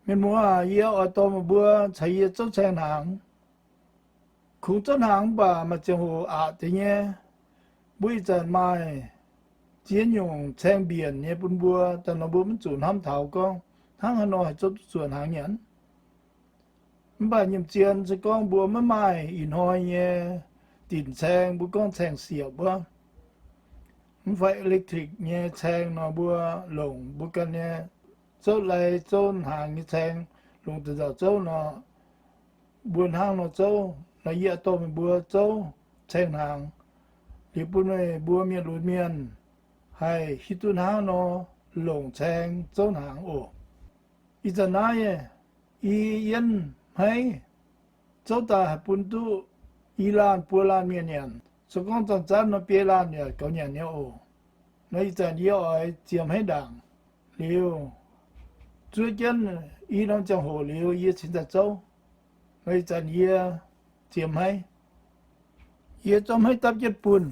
Mienh muoz aac, yie oix dorh meih mbuo caux yie zouv caeng hnaangx. Kungx zouv hnaangx mv baac maaih ziangh hoc aqc deix nyei. Mbuo ih zanc maaih ziex nyungc caeng mbienc nyei bun mbuo, daaih nor mbuo mv zuqc hnamv taux gorngv hnangv haaix nor haih zouv duqv zuoqc hnaangx nyanc. Mv baac nyiemc zien se gorngv mbuo maiv maaih ih hnoi nyei dinc caeng, mbuo gorngv caeng siepc wuov, mv fai electric nyei caeng nor, mbuo longc mbuo ganh nyei zouv lai zouv hnaangx nyei caeng, longc deix nzauc zouv nor, mbuo hnangv nor zouv. Nor yie dorh meih mbuo zouv caeng hnaangx, liuz bun meih mbuo mienh lunx mienh haih hiuv duqv hnangv nor longc caeng zouv hnaangx oc. Ih zanc naaiv i yienv hmeiv zouv daaih haih bun duqv i laanh buo laanh mienh nyanc. Se gorngv zanc-zanc nor biei laanh yaac gaux nyanc nyei oc. Nor ih zanc yie oix ziemx hmeiv ndaangc liuz, zuov jienv i norm ziangh hoc liuz yie cingx daaih zouv. Nor ih zanc yie ziemx hmeiv. Yie zouv hmeiv dapv jienv bunh.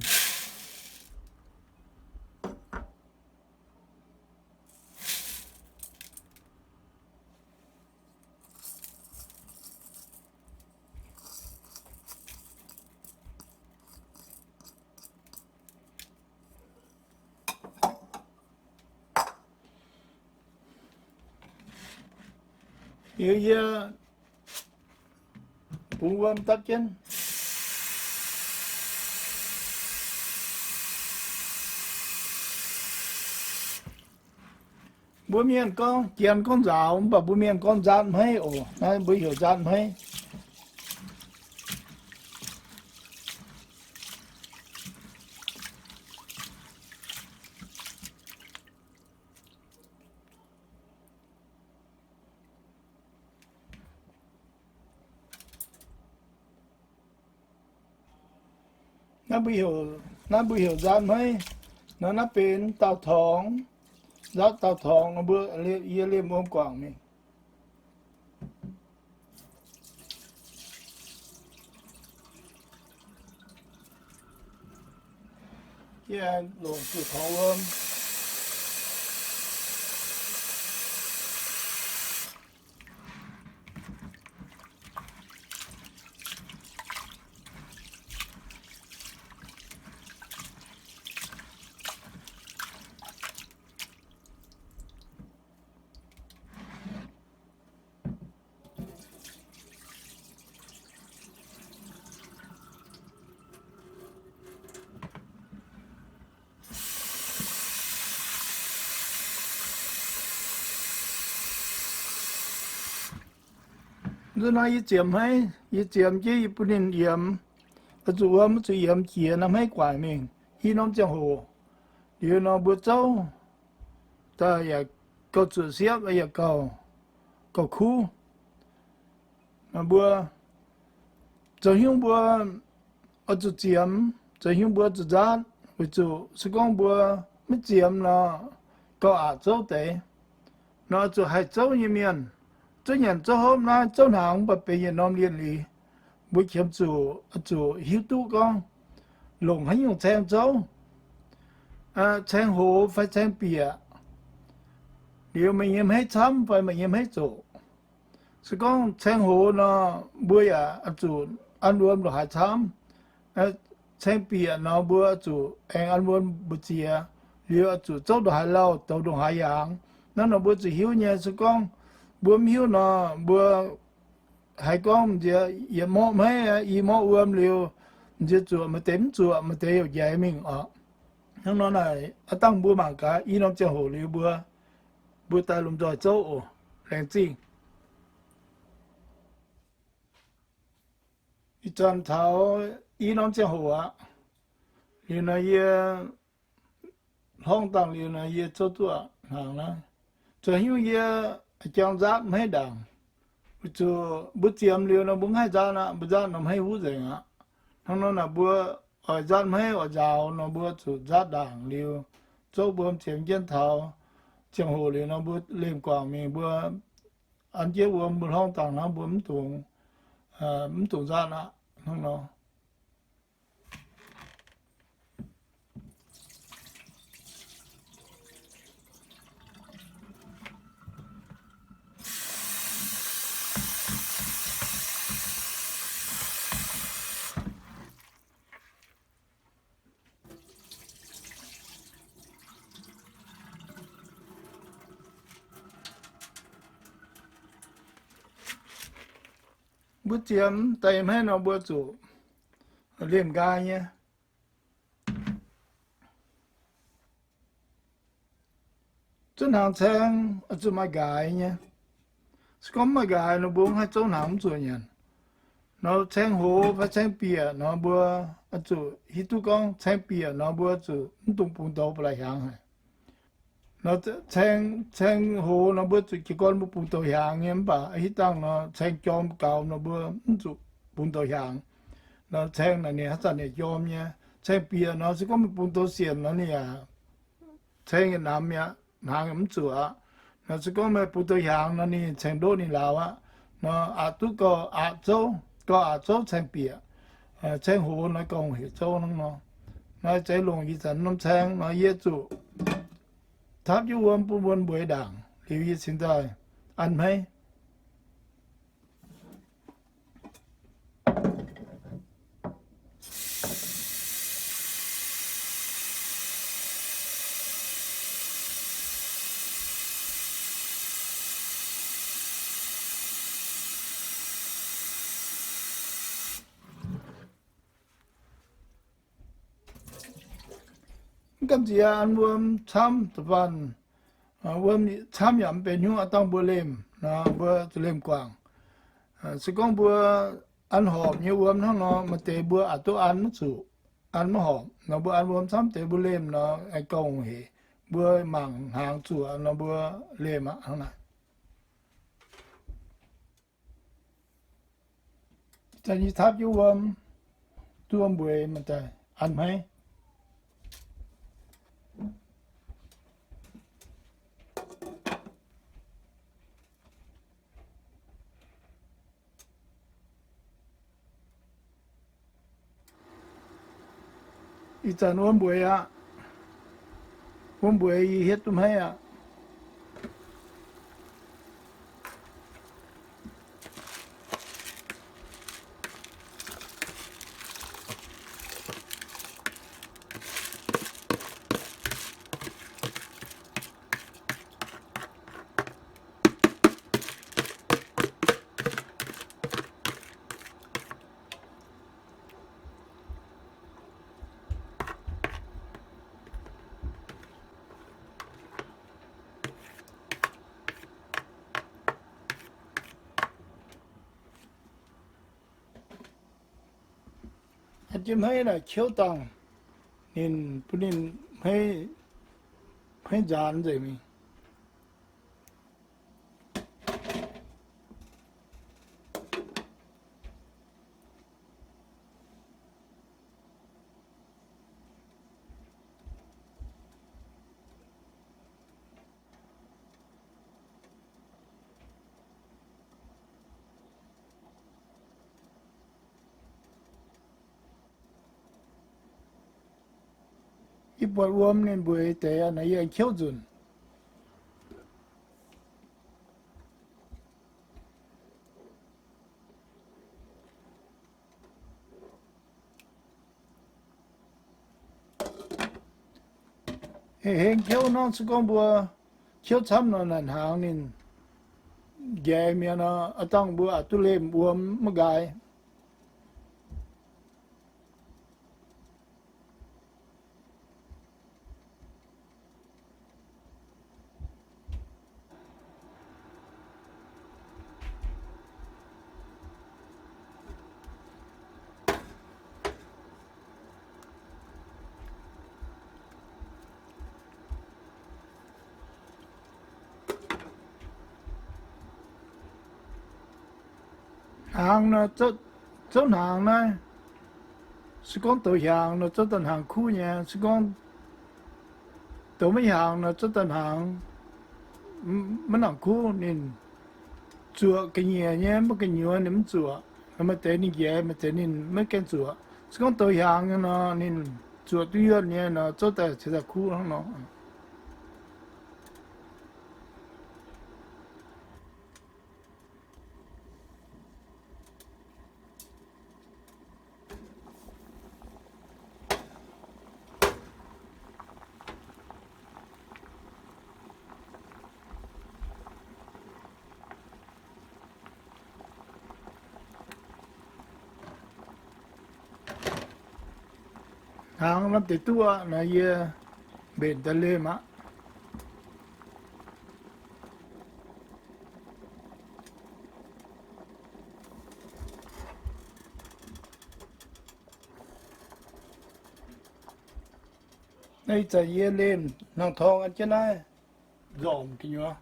Liuz yie bungx wuom dapv jienv. Mbuo mienh gorngv, Janx gorngv nzaaux, mv baac mbuo mienh gorngv nzaatv hmeiv oc. Naaiv mbuo heuc nzaatv hmeiv. Naaiv mbuo heuc, naaiv mbuo heuc nzaatv hmeiv. Nor naaiv benx daauh torngx, nzaatv daauh torngx nor mbuo, yie liemh wuom guangc mingh. Yie longc zuqc torngx wuom. Nzunc naaiv yie ziemx hmeiv, yie ziemx jienv yie bun ninh yiemx. Oix zuqc wuom, oix zuqc yiemx jiex naaiv hmeiv guaaic mingh. I norm ziangh hoc liuz nor mbuo zouv daaih yaac gauh zuqc siepv, yaac gauh, gauh kuv. Mbuo zoux hnyouv mbuo oix zuqc ziemx, zoux hnyouv mbuo zuqc nzaatv, weic zuqc se gorngv mbuo maiv ziemx nor, gauh aqc zouv deix. Nor oix zuqc haih zouv nyei mienh, zouv nyanc zouv hopv naaiv zouv hnaangx mv baac benx yietc norm lienh liz. Mbuo qiemx zuqc, zuqc hiuv duqv gorngv longc haaix nyungc caeng zouv, caeng hoz fai caeng bieqc, liuz meih nyei hmeiv camv fai meih nyei hmeiv zoqc. Se gorngv caeng hoz nor, mbuo yaac oix zuqc an wuom ndongc haaix camv. Caeng bieqc nor, mbuo oix zuqc aengx an wuom mbu'ziex, liuz oix zuqc zouv ndongc haaix lauh, douz ndongc haaix yaangz. Naaiv nor mbuo zuqc hiuv nyei. Se gorngv mbuo mv hiuv nor, mbuo haiz gorngv m'nziex yietc morqv hmeiv, i morqv wuom liuz, m'nziex zuoqc, maaih deix mv zuoqc, maaih deix youc njaix mingh oc. Hnangv nor naaic, aav dangh mbuo mangc gaax i norm ziangh hoc liuz mbuo, mbuo daaih lomh nzoih zouv oc. Laengz zingh. Ih zanc taux i norm ziangh hoc aqv. Liuz nor yie hlorngv dangh liuz nor yie zouv duqv hnaangx naaiv. Zoux hnyouv yie jangx nzaatv hmeiv ndaangc. Weic zuqc mbuo ziemx liuz nor mbuo mv haih nzaatv aqv, mbuo nzaatv nor hmeiv huv nzengc aqv. Hnangv nor naaic mbuo oix nzaatv hmeiv oix nzaaux nor mbuo zuqc nzaatv ndaangc liuz, zouv wuom ziemx jienv taux ziangh hoc liuz nor mbuo lemh guangc mingh mbuo an jienv wuom mbuo hlorngv dangh hnangv mbuo mv dungx, mv dungx nzaatv aqv hnangv nor. mbuo ziemx deix hmeiv nor mbuo zuqc liemh nqaai nyei. Zuov hnaangx caeng oix zuqc maaih nqaaix nyei. Se gorngv mv maaih nqaaix nor mbuo mv haih zouv hnaangx mv zuqc nyanc. Nor caeng hoz fai caeng bieqc nor mbuo oix zuqc hiuv duqv gorngv caeng bieqc nor mbuo zuqc mv dungx bungx douz ba'laqc hiaangx haic. Nor caeng, caeng hoz nor mbuo zuqc jiez gorn mbuo bungx douz hiaangx nyei, mv baac hiuv dangh nor caeng jorm gaux nor mbuo mv zuqc bungx douz hiaangx. Nor caeng naaic ninh haaix zanc yaac jorm nyei. Caeng bieqc nor se gorngv meih bungx douz sienc nor ninh yaac caeng yaac namx mi'aqv, hnaangx yaac mv zuqc aqv. Nor se gorngv meih bungx douz hiaangx nor ninh caeng ndoqv ninh lauz aqv. Nor aqc duqv gauh aqc zouv, gauh aqc zouv caeng bieqc, caeng hoz nor gauh hec zouv hnangv nor. Nor zeiz longc ih zanc norm caeng nor yie zuqc tapv jienv wuom bun wuom mbueix ndaangc liuz yie cingx daaih an hmeiv. Mv gamh nziex an wuom camv da'faanh, wuom camv yaac mv benx hnyouv, aav dangh mbuo lemh nor mbuo zuqc lemh guangc. Se gorngv mbuo an horpc nyei wuom hnangv nor, maaih deix mbuo aqc duqv an maiv zuqc, an maiv horpc nor mbuo an wuom camv deix mbuo lemh nor aengx gauh hec. Mbuo mangc hnaangx zuoqc nor mbuo lemh aqv hnangv naaic. Ih zanc yie tapv jienv wuom, duqv wuom mbueix, maaih deix an hmeiv. Ih zanc wuom mbueix aqv. Wuom mbueix yie hietv duqv hmeiv aqv. An jienv hmeiv naaic qiouv dangh ninh, bun ninh hmeiv, hmeiv nzaanx nzengc mingh. Yie buatc wuom ninh mbueix deix aqv, naaiv yie aengx qiouv nzunc. Hengx hengx qiouv nor, se gorngv mbuo qiouv camv nor, naaic hnaangx ninh njaix mi'aqv nor, aav dangh mbuo aqc duqv lemh wuom maiv nqaai. Hnaangx nor, zouv hnaangx naaiv, se gorngv douz hiaangx nor zouv daaih hnaangx kuv nyei. Se gorngv douz maiv hiaangx nor zouv daaih hnaangx maiv nangc kuv. Ninh zuoqc ga'nyiec nyei, maiv gu'nyuoz ninh mv zuoqc. Maaih deix ninh njaix, maaih deix ninh maiv gaengh zuoqc. Se gorngv douz hiaangx nyei nor, ninh zuoqc duqv yuonh nyei nor, zouv daaih ceix daaih kuv hnangv nor. Hnaangx norm deix duqv aqv nor, yie mbenc daaih lemh aqv. Naaiv ih zanc yie lemh hnaangx-torng an jienv naaiv nzormc gu'nyuoz.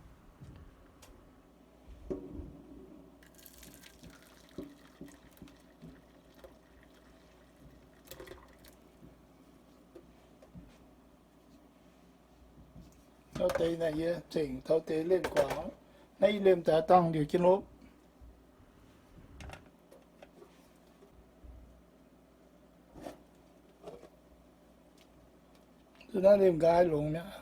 Taux deix naaic yie zengc taux deix lemh guangc. Naaiv yie lemh daaih dangh liouc jienv hopv. Zuqc naaiv lemh nqaai longx mi'aqv.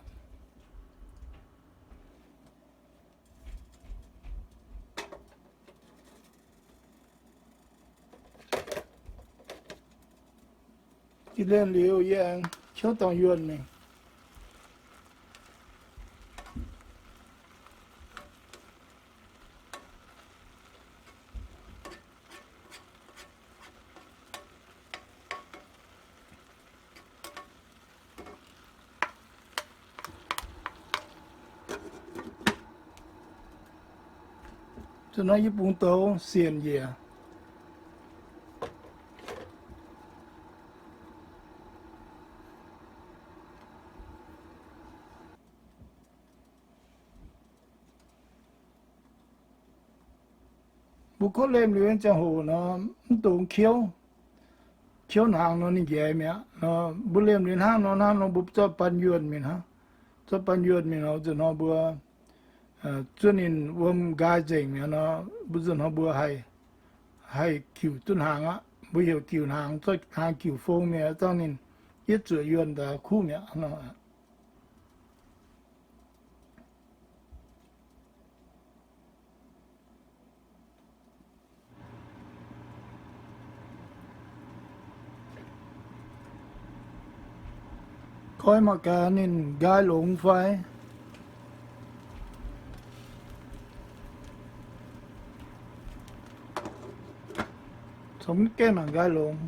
Yie lemh liuz yie aengx ciouv dorngx yuonh mingh. Zuqc naaiv yie bungx douz sienc njiec. Mbuo kov lemh liuz ziangh hoc nor, mv dungx kiouv. Kiouv hnaangx nor ninh njaix mi'aqv. Nor mbuo lemh liuz hnangv nor, hnangv nor mbuo zorqv baan yuonh mingh hnangv. Zorqv baan yuonh mingh nor, nzunc hnoi mbuo zuov ninh wuom nqaai nzengc mi'aqv nor, mbuo nzunc hnoi mbuo haih, haih giuc duqv hnaangx aqv. Mbuo heuc giuc hnaangx, zorqv hnaangx giuc fong mi'aqv, zorqv ninh yietv zuoqc yuonh daaih kuv mi'aqv nor. Goiv mangc gaax ninh nqaai longx fai. Congx mv gaengh mangc nqaai longx.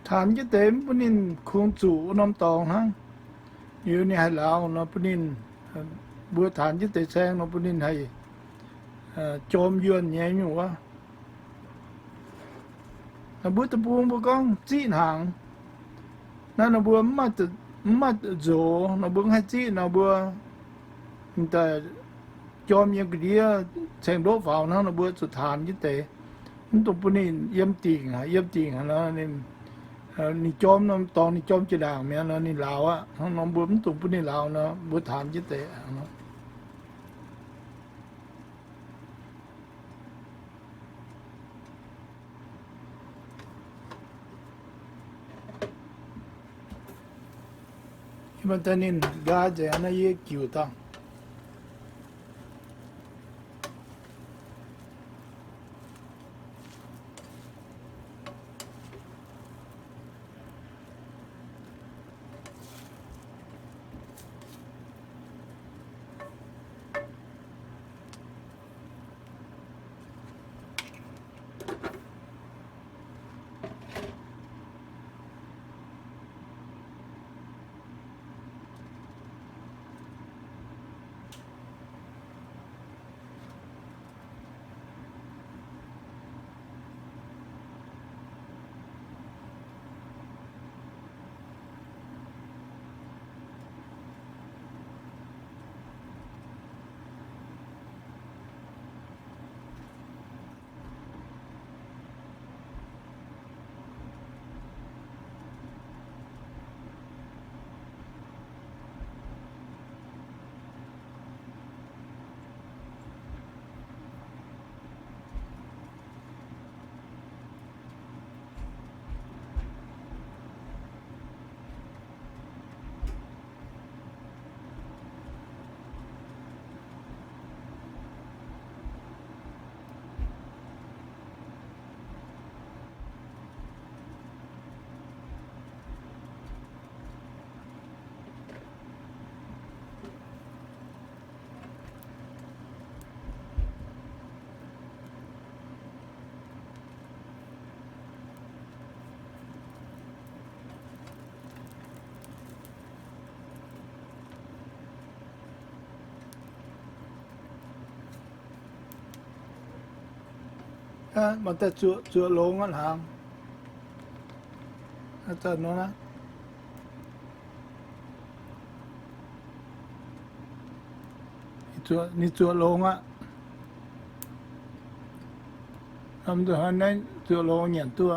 Taanx jienv deix mv bun ninh kungx zuqc wuov norm dorngx hnangv. Liuz ninh haih lauz nor bun ninh, mbuo taanx jienv deix saeng nor bun ninh haih jorm yuonh nyei nyungc wuov. Naaiv mbuo deic-bung mbuo gorngv ziqv hnaangx. Naaiv nor mbuo mv maaih nzox nor mbuo mv haih ziqv nor mbuo daaih jorm yiem ga'ndiev ceng-ndoqv faaux hnangv nor mbuo zuqc taanx jienv deix. Mv dungx bun ninh yiem dingc, yiem dingc nor ninh jorm norm dorngx ninh jorm jiex ndaangc mi'aqv nor ninh lauz aqv. Hnangv nor mbuo mv dungx bun ninh lauz nor mbuo taanx jienv deix. Yie maaih daaih ninh nqaai nzengc naaiv yie giuc dangh. Maaih daaih zuoqc, zuoqc longx aqv hnaangx. Ninh zuoqc longx aqv. Zuoqc longx nyanc duqv.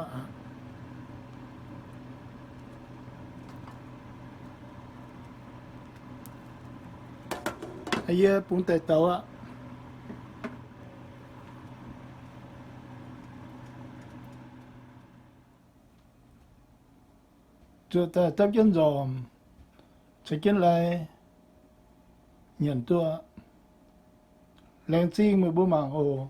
Yie bungx daaih douz aqv. Zuoqc daaih dapv jienv nzormc, caux jienv lai nyanc duqv. Laengz zingh meih mbuo mangc oc.